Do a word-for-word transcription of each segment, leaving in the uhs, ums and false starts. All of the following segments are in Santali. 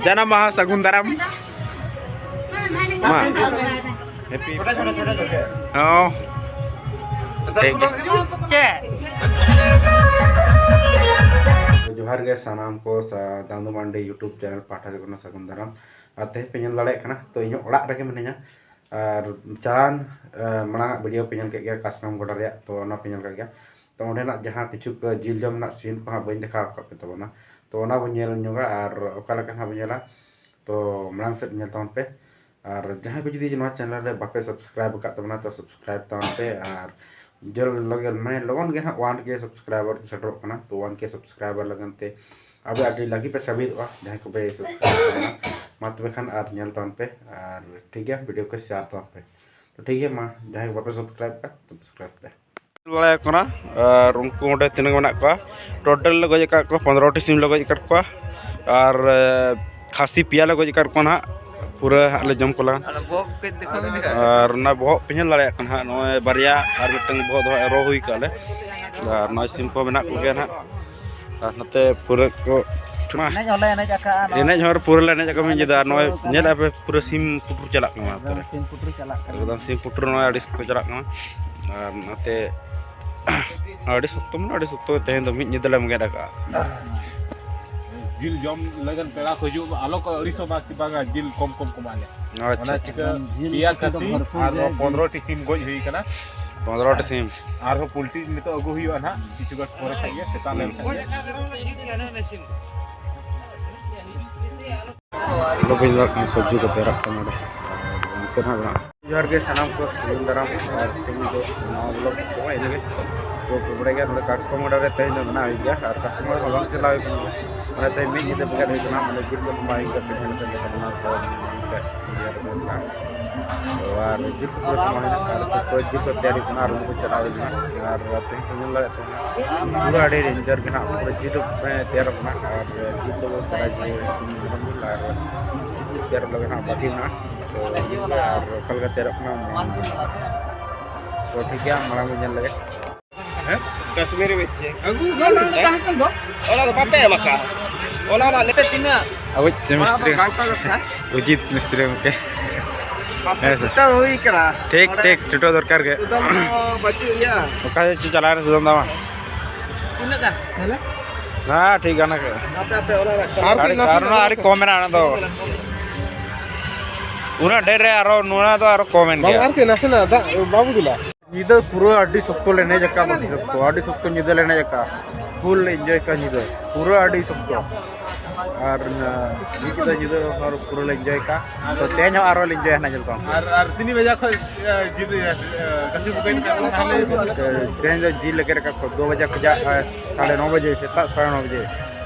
ᱡᱟᱱᱟᱢ ᱢᱟᱦᱟ ᱥᱟᱹᱜᱩᱱ ᱫᱟᱨᱟᱢ᱾ ᱢᱟ᱾ ᱦᱮᱯᱤ᱾ ᱦᱚᱸ᱾ ᱴᱷᱤᱠ ᱜᱮᱭᱟ᱾ ᱡᱚᱦᱟᱨ ᱜᱮ ᱥᱟᱱᱟᱢ ᱠᱚ, ᱥᱟ-, ᱫᱟᱢᱫᱩ ᱢᱟᱱᱰᱤ YouTube channel ᱯᱟᱦᱴᱟ ᱥᱮᱫ ᱠᱷᱚᱱ ᱥᱟᱹᱜᱩᱱ ᱫᱟᱨᱟᱢ᱾ ᱟᱨ ᱛᱮᱦᱮᱧ ᱯᱮ ᱧᱮᱞ ᱫᱟᱲᱮᱭᱟᱜ ᱠᱟᱱᱟ, ᱛᱚ ᱤᱧ ᱚᱲᱟᱜ ᱨᱮᱜᱮ ᱢᱤᱱᱟᱹᱧᱟ᱾ ᱟᱨ ᱪᱟᱞᱟᱣᱮᱱ, ᱮ, ᱢᱟᱲᱟᱝ ᱟᱜ video ᱯᱮ ᱧᱮᱞ ᱠᱮᱫ ᱜᱮᱭᱟ, ᱠᱟᱥᱱᱟᱢ ᱜᱚᱰᱟ ᱨᱮᱭᱟᱜ, ᱛᱚ ᱚᱱᱟ ᱯᱮ ᱧᱮᱞ ᱠᱮᱫ ᱜᱮᱭᱟ᱾ ᱛᱚ ᱚᱸᱰᱮᱱᱟᱜ ᱡᱟᱦᱟᱸ ᱠᱤᱪᱷᱩ ᱠᱚ ᱡᱤᱞ ᱡᱚᱢ ᱨᱮᱱᱟᱜ scene ᱠᱚ ᱦᱟᱸᱜ ᱵᱟᱹᱧ ᱫᱮᱠᱷᱟᱣ ᱟᱠᱟᱫ ᱯᱮ ᱛᱟᱵᱚᱱᱟ, ᱛᱚ ᱚᱱᱟ ᱵᱚᱱ ᱧᱮᱞ ᱧᱚᱜᱟ᱾ ᱟᱨ ᱚᱠᱟ ᱞᱮᱠᱟ ᱦᱟᱸᱜ ᱵᱚᱱ ᱧᱮᱞᱟ, ᱛᱚ ᱢᱟᱲᱟᱝ ᱥᱮᱫ ᱧᱮᱞ ᱛᱟᱵᱚᱱ ᱯᱮ᱾ ᱟᱨ ᱡᱟᱦᱟᱸᱭ ᱠᱚ ᱡᱩᱫᱤ ᱱᱚᱣᱟ channel ᱨᱮ ᱵᱟᱯᱮ subscribe ᱟᱠᱟᱫ ᱛᱟᱵᱚᱱᱟ, ᱛᱚ subscribe ᱛᱟᱵᱚᱱ ᱯᱮ᱾ ᱟᱨ ᱡᱚᱞ ᱞᱚᱜᱮ, ᱢᱟᱱᱮ ᱞᱚᱜᱚᱱ ᱜᱮ ᱦᱟᱸᱜ one K subscriber ᱥᱮᱴᱮᱨᱚᱜ ᱠᱟᱱᱟ, ᱛᱚ one K subscriber ᱞᱟᱹᱜᱤᱫ ᱛᱮ ᱟᱵᱚ ᱟᱹᱰᱤ ᱞᱟᱹᱜᱤᱫ ᱯᱮ ᱥᱟᱹᱵᱤᱫᱚᱜᱼᱟ, ᱡᱟᱦᱟᱸᱭ ᱠᱚᱯᱮ subscribe ᱛᱟᱵᱚᱱᱟ᱾ ᱢᱟ ᱛᱚᱵᱮ ᱠᱷᱟᱱ ᱟᱨ ᱧᱮᱞ ᱛᱟᱵᱚᱱ ᱯᱮ, ᱟᱨ ᱴᱷᱤᱠ ᱜᱮᱭᱟ, video ᱠᱚ share ᱛᱟᱵᱚᱱ ᱯᱮ᱾ ᱛᱚ ᱴᱷᱤᱠ ᱜᱮᱭᱟ, ᱢᱟ ᱡᱟᱦᱟᱸᱭ ᱠᱚ ᱵᱟᱯᱮ subscribe ᱠᱟᱜ, subscribe ᱯᱮ᱾ ᱵᱟᱲᱟᱭ ᱠᱟᱱᱟ᱾ ᱟᱨ ᱩᱱᱠᱩ ᱚᱸᱰᱮ ᱛᱤᱱᱟᱹᱜ ᱢᱮᱱᱟᱜ ᱠᱚᱣᱟ, total ᱞᱮ ᱜᱚᱡ ᱟᱠᱟᱫ ᱠᱚᱣᱟ ᱯᱚᱱᱨᱚ ᱴᱤ ᱥᱤᱢ ᱞᱮ ᱜᱚᱡ ᱟᱠᱟᱫ ᱠᱚᱣᱟ᱾ ᱟᱨ, ᱮ, ᱠᱷᱟᱹᱥᱤ ᱯᱮᱭᱟ ᱞᱮ ᱜᱚᱡ ᱟᱠᱟᱫ ᱠᱚᱣᱟ ᱱᱟᱦᱟᱜ, ᱯᱩᱨᱟᱹ ᱦᱟᱸᱜ ᱞᱮ ᱡᱚᱢ ᱠᱚ ᱞᱟᱜᱟ᱾ ᱟᱨ ᱵᱚᱦᱚᱜ ᱠᱟᱹᱡ ᱫᱮᱠᱷᱟᱣ ᱢᱮ ᱫᱮᱠᱷᱟᱣ᱾ ᱟᱨ ᱚᱱᱟ ᱵᱚᱦᱚᱜ ᱯᱮ ᱧᱮᱞ ᱫᱟᱲᱮᱭᱟᱜ ᱠᱟᱱᱟ ᱦᱟᱸᱜ, ᱱᱚᱜᱼᱚᱭ ᱵᱟᱨᱭᱟ ᱟᱨ ᱢᱤᱫᱴᱟᱝ ᱵᱚᱦᱚᱜ ᱫᱚ ᱦᱟᱸᱜ ᱨᱚ ᱦᱩᱭ ᱠᱟᱜᱼᱟ ᱞᱮ᱾ ᱟᱨ ᱱᱚᱜᱼᱚᱭ ᱥᱤᱢ ᱠᱚ ᱢᱮᱱᱟᱜ ᱠᱚᱜᱮᱭᱟ ᱱᱟᱦᱟᱜ᱾ ᱟᱨ ᱱᱚᱛᱮ ᱯᱩᱨᱟᱹ ᱠᱚ, ᱢᱟ᱾ ᱮᱱᱮᱡ ᱦᱚᱸᱞᱮ ᱮᱱᱮᱡ ᱟᱠᱟᱜᱼᱟ, ᱱᱚᱣᱟ ᱮᱱᱮᱡ ᱦᱚᱸ ᱯᱩᱨᱟᱹ ᱞᱮ ᱮᱱᱮᱡ ᱟᱠᱟᱫ ᱢᱤᱫ ᱧᱤᱫᱟᱹ᱾ ᱟᱨ ᱱᱚᱜᱼᱚᱭ ᱯᱩᱨᱟᱹ ᱧᱮᱞ ᱟᱯᱮ, ᱯᱩᱨᱟᱹ ᱥᱤᱢ ᱯᱩᱴᱩᱨ ᱪᱟᱞᱟᱜ ᱠᱟᱱᱟ ᱱᱚᱛᱮ ᱨᱮ᱾ ᱮᱠᱫᱚᱢ ᱥᱤᱢ ᱯᱩᱴᱩᱨ ᱪᱟᱞᱟᱜ ᱠᱟᱱᱟ᱾ ᱮᱠᱫᱚᱢ ᱥᱤᱢ ᱯᱩᱴᱩᱨ ᱱᱚᱜᱼᱚᱭ ᱟᱹᱰᱤ ᱥᱚᱠᱛᱚ ᱪᱟᱞᱟᱜ ᱠᱟᱱᱟ᱾ ᱟᱨ ᱱᱚᱛᱮ ᱟᱹᱰᱤ ᱥᱚᱠᱛᱚ, ᱢᱟᱱᱮ ᱟᱹᱰᱤ ᱥᱚᱠᱛᱚ ᱛᱮᱦᱮᱧ ᱫᱚ ᱢᱤᱫ ᱧᱤᱫᱟᱹ ᱞᱮ ᱜᱮᱫ ᱟᱠᱟᱜᱼᱟ᱾ ᱡᱤᱞ ᱡᱚᱢ ᱞᱟᱹᱜᱤᱫ ᱯᱮᱲᱟ ᱠᱚ ᱦᱤᱡᱩᱜ, ᱟᱞᱚ ᱠᱚ ᱟᱹᱲᱤᱥᱚᱜ ᱢᱟ ᱠᱤ ᱵᱟᱝᱟ, ᱡᱤᱞ ᱠᱚᱢ ᱠᱚᱢ ᱠᱚ ᱮᱢᱟ ᱞᱮᱭᱟ᱾ ᱟᱪᱪᱷᱟ᱾ ᱚᱱᱟ ᱪᱤᱠᱟᱹ ᱡᱤᱞ ᱯᱮᱭᱟ ᱩᱛᱩ ᱫᱚ ᱠᱷᱟᱹᱥᱤ ᱵᱷᱚᱨᱯᱩᱨ ᱟᱨ ᱜᱮ, ᱱᱚᱣᱟ ᱡᱤᱞ ᱯᱚᱱᱨᱚ ᱴᱤ ᱥᱤᱢ ᱜᱚᱡ ᱦᱩᱭ ᱠᱟᱱᱟ᱾ ᱯᱚᱱᱨᱚ ᱴᱤ ᱥᱤᱢ᱾ ᱟᱨᱦᱚᱸ ᱯᱳᱞᱴᱤ ᱱᱤᱛᱚᱜ ᱟᱹᱜᱩ ᱦᱩᱭᱩᱜᱼᱟ ᱱᱟᱦᱟᱜ, ᱠᱤᱪᱷᱩ ᱜᱟᱱ ᱯᱚᱨᱮ ᱠᱷᱟᱡ ᱜᱮ, ᱥᱮᱛᱟᱜ ᱞᱮᱱ ᱠᱷᱟᱡ ᱜᱮ᱾ ᱱᱚᱰᱮ ᱵᱟᱹᱧ ᱧᱮᱞᱚᱜ ᱠᱟᱱᱟ, ᱥᱚᱵᱽᱡᱤ ᱠᱚ ᱛᱮᱭᱟᱨᱚᱜ ᱠᱟᱱᱟ ᱱᱚᱰᱮ᱾ ᱟᱨ ᱱᱚᱛᱮ ᱱᱟᱦᱟᱜ ᱢᱮᱱᱟᱜᱼᱟ᱾ ᱡᱚᱦᱟᱨ ᱜᱮ ᱥᱟᱱᱟᱢ ᱠᱚ, ᱥᱟᱹᱜᱩᱱ ᱫᱟᱨᱟᱢ᱾ ᱟᱨ ᱛᱮᱦᱮᱧ ᱫᱚ ᱱᱟᱣᱟ vlog ᱫᱚ ᱤᱱᱟᱹᱜᱮ᱾ ᱛᱚ, ᱵᱟᱲᱟᱭ ᱜᱮᱭᱟ, ᱱᱚᱰᱮ ᱠᱟᱴᱠᱚᱢ ᱜᱟᱰᱟ ᱨᱮ ᱛᱮᱦᱮᱧ ᱫᱚ ᱢᱮᱱᱟᱜ ᱦᱩᱭᱩᱜ ᱜᱮᱭᱟ, ᱟᱨ ᱠᱟᱴᱠᱚᱢ ᱜᱟᱰᱟ ᱦᱚᱸ ᱵᱟᱝ ᱪᱟᱞᱟᱣ ᱦᱩᱭ ᱠᱟᱱᱟ᱾ ᱢᱟᱱᱮ ᱛᱮᱦᱮᱧ ᱢᱤᱫ ᱧᱤᱫᱟᱹ ᱵᱮᱸᱜᱮᱫ ᱦᱩᱭ ᱠᱟᱱᱟ, ᱢᱟᱱᱮ ᱡᱤᱞ ᱠᱚ ᱵᱟᱝ ᱦᱩᱭ ᱠᱟᱱᱟ, ᱛᱮᱦᱮᱧ ᱱᱚᱛᱮ ᱜᱮ ᱥᱟᱢᱱᱟ ᱠᱚ ᱢᱤᱫᱴᱮᱡ ᱤᱭᱟᱹ ᱨᱮ ᱢᱮᱱᱟᱜᱼᱟ᱾ ᱛᱚ, ᱟᱨ ᱡᱤᱞ ᱠᱚ ᱯᱩᱨᱟᱹ ᱥᱟᱢᱟᱱ ᱦᱮᱱᱟᱜᱼᱟ, ᱟᱨ ᱡᱚᱛᱚ ᱡᱤᱞ ᱠᱚ ᱛᱮᱭᱟᱨ ᱦᱩᱭᱩᱜ ᱠᱟᱱᱟ, ᱟᱨ ᱩᱱᱠᱩ ᱪᱟᱞᱟᱣ ᱦᱩᱭ ᱞᱮᱱᱟ᱾ ᱟᱨ ᱛᱮᱦᱮᱧ ᱯᱮ ᱧᱮᱞ ᱫᱟᱲᱮᱭᱟᱜ ᱠᱟᱱᱟ, ᱯᱩᱨᱟᱹ ᱟᱹᱰᱤ danger ᱜᱮ ᱱᱟᱦᱟᱜ, ᱯᱩᱨᱟᱹ ᱡᱤᱞ ᱦᱚᱸ ᱛᱮᱭᱟᱨᱚᱜ ᱠᱟᱱᱟ, ᱟᱨ ᱡᱤᱞ ᱫᱚ ᱵᱚᱱ ᱵᱟᱲᱟᱭ ᱜᱮ, ᱤᱥᱤᱱ ᱢᱮᱨᱚᱢ ᱡᱤᱞ, ᱟᱨ ᱛᱮᱭᱟᱨ ᱞᱟᱹᱜᱤᱫ ᱱᱟᱦᱟᱜ ᱵᱟᱹᱠᱤ ᱢᱮᱱᱟᱜᱼᱟ᱾ ᱛᱚ, ᱟᱨ ᱚᱠᱟ ᱞᱮᱠᱟ ᱛᱮᱭᱟᱨᱚᱜ ᱠᱟᱱᱟ, ᱛᱚ, ᱴᱷᱤᱠ ᱜᱮᱭᱟ, ᱢᱟᱲᱟᱝ ᱵᱚᱱ ᱧᱮᱞ ᱞᱮᱜᱮ᱾ ᱦᱮᱸ? ᱠᱟᱥᱢᱤᱨᱤ ᱢᱤᱨᱪᱤ᱾ ᱟᱹᱜᱩ ᱠᱟᱜ ᱢᱮ, ᱦᱮᱸ? ᱛᱟᱦᱮᱸ ᱠᱟᱱ ᱫᱚ᱾ ᱚᱱᱟ ᱫᱚ ᱵᱟᱯᱮ ᱮᱢ ᱟᱠᱟᱫᱼᱟ᱾ ᱦᱚᱞᱟ ᱦᱚᱞᱟ ᱞᱮᱯᱮ ᱛᱤᱱᱟᱹᱜ? ᱟᱵᱚᱭᱤᱡ ᱚᱱᱟ ᱫᱚ ᱢᱤᱥᱛᱨᱤ ᱜᱟᱶᱛᱟ ᱠᱟᱛᱷᱟ᱾ ᱩᱡᱤᱛ ᱢᱤᱥᱛᱨᱤ ᱜᱚᱢᱠᱮ᱾ ᱟᱯᱮ ᱦᱮᱸ ᱥᱮ᱾ ᱪᱷᱩᱴᱟᱹᱣ ᱦᱩᱭ ᱠᱟᱱᱟ᱾ ᱴᱷᱤᱠ, ᱱᱚᱰᱮ ᱴᱷᱤᱠ, ᱪᱷᱩᱴᱟᱹᱣ ᱫᱚᱨᱠᱟᱨ ᱜᱮ᱾ ᱥᱩᱫᱟᱢ ᱫᱚ ᱵᱟᱹᱪᱩᱜ ᱮᱭᱟ᱾ ᱚᱠᱟ ᱥᱮᱫ ᱪᱚ ᱪᱟᱞᱟᱣ ᱮᱱᱟ ᱥᱩᱫᱟᱢ ᱫᱟ ᱢᱟ᱾ ᱛᱤᱱᱟᱹᱜ ᱜᱟᱱ? ᱦᱮᱸ, ᱴᱷᱤᱠ ᱜᱟᱱ ᱜᱮ᱾ ᱟᱯᱮ, ᱟᱯᱮ ᱚᱲᱟᱜ ᱨᱮ ᱟᱨ ᱟᱹᱰᱤ, ᱟᱨ ᱚᱱᱟ ᱟᱹᱰᱤ ᱠᱚᱢ ᱢᱮᱱᱟᱜᱼᱟ ᱚᱱᱟ ᱫᱚ᱾ ᱩᱱᱟᱹᱜ ᱰᱷᱮᱨ ᱨᱮ ᱟᱨᱚ ᱱᱚᱣᱟ ᱫᱚ ᱟᱨᱚ ᱠᱚᱢ ᱮᱱ ᱵᱟᱝ, ᱜᱮᱭᱟ᱾ ᱟᱨᱠᱤ ᱱᱟᱥᱮᱱᱟᱜ ᱫᱟᱜ ᱵᱟᱵᱩ ᱫᱩᱞᱟ᱾ ᱧᱤᱫᱟᱹ ᱯᱩᱨᱟᱹ ᱟᱹᱰᱤ ᱥᱚᱠᱛᱚ ᱞᱮ ᱮᱱᱮᱡ ᱟᱠᱟᱫ, ᱟᱹᱰᱤ ᱥᱚᱠᱛᱚ, ᱟᱹᱰᱤ ᱥᱚᱠᱛᱚ ᱧᱤᱫᱟᱹ ᱞᱮ ᱮᱱᱮᱡ ᱟᱠᱟᱫ, ᱯᱷᱩᱞ ᱞᱮ ᱮᱱᱡᱚᱭ ᱟᱠᱟᱫ ᱧᱤᱫᱟᱹ, ᱯᱩᱨᱟᱹ ᱟᱹᱰᱤ ᱥᱚᱠᱛᱚ᱾ ᱟᱨ, ᱟᱸ, ᱢᱤᱫ ᱧᱤᱫᱟᱹ, ᱧᱤᱫᱟᱹ ᱦᱚᱲ ᱯᱩᱨᱟᱹ ᱞᱮ ᱮᱱᱡᱚᱭ ᱟᱠᱟᱫ᱾ ᱛᱚ ᱛᱮᱦᱮᱧ ᱦᱚᱸ ᱟᱨᱦᱚᱸ ᱞᱮ ᱮᱱᱡᱚᱭᱟ ᱦᱟᱸᱜ, ᱧᱮᱞ ᱛᱟᱢ᱾ ᱟᱨ, ᱟᱨ ᱛᱤᱱ ᱵᱟᱡᱟ ᱠᱷᱚᱡ, ᱟᱸ, ᱡᱤᱞ, ᱟᱸ, ᱠᱟᱹᱥᱤ ᱵᱩᱠᱟᱹᱭ ᱞᱮᱠᱟ ᱠᱚ ᱛᱟᱦᱞᱮ? ᱛᱚ ᱛᱮᱦᱮᱧ ᱫᱚ ᱡᱤᱞ ᱞᱮ ᱜᱮᱫ ᱟᱠᱟᱫ ᱠᱚ ᱫᱩ ᱵᱟᱡᱟ ᱠᱷᱚᱡᱟᱜ, ᱟᱸ, ᱥᱟᱲᱮ ᱱᱚ ᱵᱟᱡᱮ, ᱥᱮᱛᱟᱜ ᱥᱟᱲᱮ ᱱᱚ ᱵᱟᱡᱮ᱾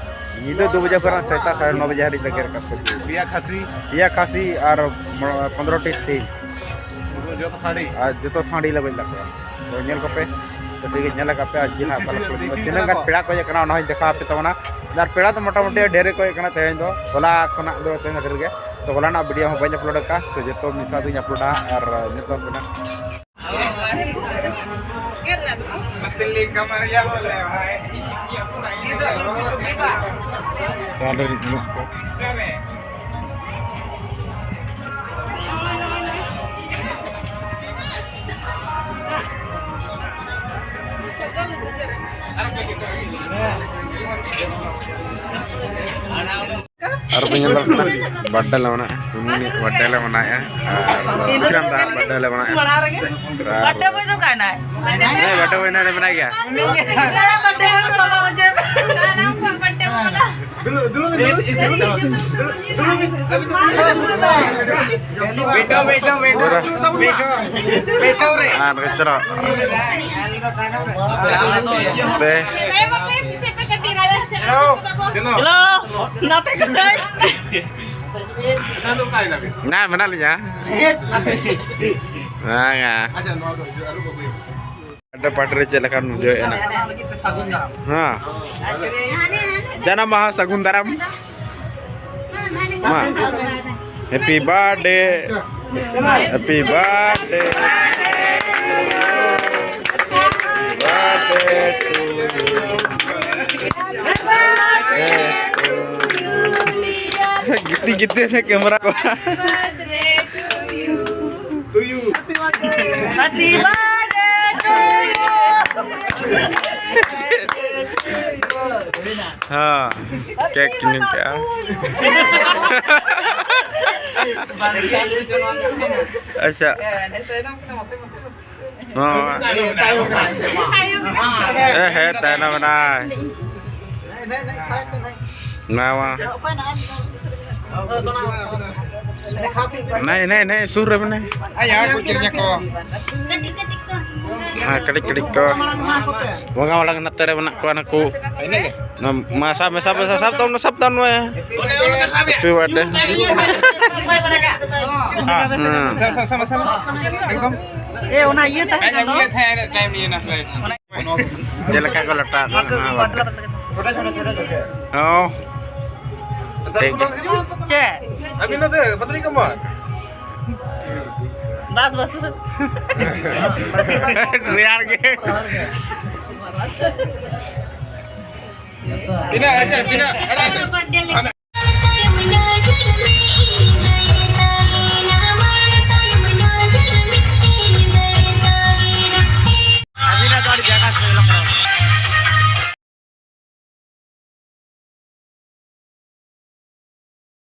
ᱧᱤᱫᱟᱹ ᱫᱩ ᱵᱟᱡᱟ ᱠᱷᱚᱱᱟᱜ ᱥᱮᱛᱟᱜ ᱥᱟᱲᱮ ᱱᱚ ᱵᱟᱡᱮ ᱦᱟᱹᱨᱤᱡ ᱞᱮ ᱜᱮᱫ ᱟᱠᱟᱫ ᱠᱚ ᱡᱤᱞ᱾ ᱯᱮᱭᱟ ᱠᱷᱟᱹᱥᱤ? ᱯᱮᱭᱟ ᱠᱷᱟᱹᱥᱤ ᱟᱨ ᱢᱚ-, ᱯᱚᱱᱫᱽᱨᱚ ᱴᱤ ᱥᱤᱢ᱾ ᱡᱚᱛᱚ ᱥᱟᱺᱰᱤ? ᱟᱨ ᱡᱚᱛᱚ ᱥᱟᱺᱰᱤ ᱞᱮ ᱜᱚᱡ ᱞᱮᱫ ᱠᱚᱣᱟ᱾ ᱛᱚ ᱧᱮᱞ ᱠᱚᱯᱮ, ᱛᱚ ᱴᱷᱤᱠ ᱜᱮ, ᱧᱮᱞ ᱟᱠᱟᱫ ᱯᱮ᱾ ᱟᱨ ᱡᱤᱞ ᱦᱟᱸᱜ ᱫᱮᱥᱤ ᱥᱤᱢ, ᱯᱟᱞᱮ ᱫᱮᱥᱤ ᱛᱤᱱᱟᱹᱜ ᱥᱤᱢ ᱜᱟᱱ ᱠᱚ᱾ ᱯᱮᱲᱟ ᱠᱚ ᱦᱮᱡ ᱟᱠᱟᱱᱟ, ᱚᱱᱟ ᱦᱚᱸᱧ ᱫᱮᱠᱷᱟᱣ ᱟᱯᱮ ᱛᱟᱵᱚᱱᱟ᱾ ᱟᱨ ᱯᱮᱲᱟ ᱫᱚ ᱢᱚᱴᱟᱢᱩᱴᱤ ᱰᱷᱮᱨ ᱜᱮᱠᱚ ᱦᱮᱡ ᱟᱠᱟᱱᱟ ᱛᱮᱦᱮᱧ ᱫᱚ, ᱦᱚᱞᱟ ᱠᱷᱚᱱᱟᱜ ᱫᱚ ᱛᱮᱦᱮᱧ ᱫᱚ ᱰᱷᱮᱨ ᱜᱮ᱾ ᱛᱚ ᱦᱚᱞᱟᱱᱟᱜ ᱵᱷᱤᱰᱤᱭᱳ ᱦᱚᱸ ᱵᱟᱹᱧ ᱟᱯᱞᱳᱰ ᱟᱠᱟᱫᱼᱟ, ᱛᱚ ᱡᱚᱛᱚ ᱢᱤᱫ ᱥᱟᱶ ᱛᱮᱧ ᱟᱯᱞᱳᱰᱟ᱾ ᱟᱨ ᱱᱤᱛᱚᱜ ᱫᱚ ᱱᱟᱜ ᱟᱨ ᱵᱟᱹᱧ ᱧᱮᱞ ᱫᱟᱲᱮᱭᱟᱜ ᱠᱟᱱᱟ᱾ ᱵᱟᱨᱛᱷᱰᱮ ᱞᱮ ᱢᱟᱱᱟᱣᱮᱫᱼᱟ, ᱩᱱᱤᱭᱟᱜ ᱵᱟᱨᱛᱷᱰᱮ ᱞᱮ ᱢᱟᱱᱟᱣᱮᱫᱼᱟ᱾ ᱟᱨ ᱵᱤᱠᱨᱚᱢ ᱫᱟ ᱵᱟᱨᱛᱷᱰᱮ ᱞᱮ ᱢᱟᱱᱟᱣᱮᱫᱼᱟ᱾ ᱵᱟᱨᱛᱷᱰᱮ ᱵᱚᱭ ᱫᱚ ᱚᱠᱟᱭᱮᱱᱟᱭ? ᱦᱮᱸ, ᱵᱟᱨᱛᱷᱰᱮ ᱵᱚᱭ ᱱᱚᱰᱮ ᱢᱮᱱᱟᱭ ᱜᱮᱭᱟ᱾ ᱵᱟᱨᱛᱷᱰᱮ ᱵᱚᱭ ᱫᱚ ᱥᱟᱢᱟᱝ ᱨᱮ᱾ ᱫᱩᱲᱩᱵ, ᱫᱩᱲᱩᱵ, ᱫᱩᱲᱩᱵ, ᱫᱩᱲᱩᱵ, ᱫᱩᱲᱩᱵ, ᱫᱩᱲᱩᱵ, ᱫᱩᱲᱩᱵ᱾ ᱵᱮᱴᱷᱟᱣ, ᱵᱮᱴᱷᱟᱣ, ᱵᱮᱴᱷᱟᱣ, ᱵᱮᱴᱷᱟᱣ, ᱵᱮᱴᱷᱟᱣ ᱨᱮ᱾ ᱦᱮᱸ, ᱱᱚᱰᱮ ᱪᱚᱞᱚ᱾ ᱛᱮ᱾ ᱦᱮᱞᱳ, ᱱᱟᱛᱮ ᱠᱟᱹᱴᱤᱡ᱾ ᱱᱟ, ᱢᱮᱱᱟᱜ ᱞᱤᱧᱟ᱾ ᱵᱟᱝᱟ᱾ ᱟᱪᱪᱷᱟ, ᱱᱚᱣᱟ ᱫᱚ ᱦᱤᱡᱩᱜ, ᱟᱹᱨᱩᱵ ᱟᱹᱜᱩᱭᱟ᱾ ᱵᱟᱨᱛᱷᱰᱮ ᱯᱟᱨᱴᱤ ᱨᱮ ᱪᱮᱫ ᱞᱮᱠᱟᱢ ᱵᱩᱡᱷᱟᱹᱣᱮᱫᱼᱟ ᱱᱟᱜ? ᱦᱮᱸ᱾ ᱡᱟᱱᱟᱢ ᱢᱟᱦᱟ ᱥᱟᱹᱜᱩᱱ ᱫᱟᱨᱟᱢ᱾ ᱢᱟ᱾ Happy birthday. Happy birthday. Happy birthday to you. Happy birthday to you. ᱜᱤᱫᱽᱨᱟᱹ ᱠᱮᱢᱮᱨᱟ ᱠᱚ᱾ To you. Happy birthday to you. ᱦᱮᱸ, ᱠᱮᱠ ᱠᱤᱨᱤᱧ ᱠᱟᱜᱼᱟ᱾ ᱟᱪᱪᱷᱟ᱾ ᱦᱚᱸ᱾ ᱦᱮᱸ, ᱦᱮᱸ, ᱛᱟᱭᱱᱚᱢ ᱮᱱᱟᱭ᱾ ᱱᱚᱣᱟ᱾ ᱱᱮ, ᱱᱮ, ᱱᱮ, ᱥᱩᱨ ᱨᱮ ᱢᱮᱱᱟᱭ᱾ ᱦᱮᱸ, ᱠᱟᱹᱴᱤᱡ ᱠᱟᱹᱴᱤᱡ ᱠᱚ᱾ ᱵᱚᱸᱜᱟ ᱢᱟᱲᱟᱝ ᱱᱚᱛᱮ ᱨᱮ ᱢᱮᱱᱟᱜ ᱠᱚᱣᱟ ᱱᱩᱠᱩ᱾ ᱢᱟ, ᱥᱟᱵ ᱢᱮ, ᱥᱟᱵ ᱢᱮ, ᱥᱟᱵ ᱛᱟᱵᱚᱱ ᱢᱮ, ᱥᱟᱵ ᱛᱟᱵᱚᱱ ᱢᱮ᱾ Happy birthday. ᱦᱮᱸ᱾ ᱮ, ᱚᱱᱟ ᱤᱭᱟᱹ ᱛᱟᱦᱮᱸ ᱠᱟᱱ ᱫᱚ᱾ ᱪᱮᱫ ᱞᱮᱠᱟ ᱠᱚ ᱞᱟᱴᱟ ᱠᱚ? ᱦᱚᱸ᱾ ᱴᱷᱤᱠ ᱜᱮᱭᱟ᱾ ᱪᱮᱫ? ᱟᱹᱵᱤᱱ ᱱᱚᱛᱮ ᱵᱟᱫᱽᱨᱤ ᱠᱚᱢᱟ᱾ ᱵᱟᱥ, ᱵᱟᱥ᱾ ᱨᱮᱭᱟᱲ ᱜᱮ᱾ ᱛᱤᱱᱟᱹᱜ, ᱟᱪᱪᱷᱟ, ᱛᱤᱱᱟᱹᱜ?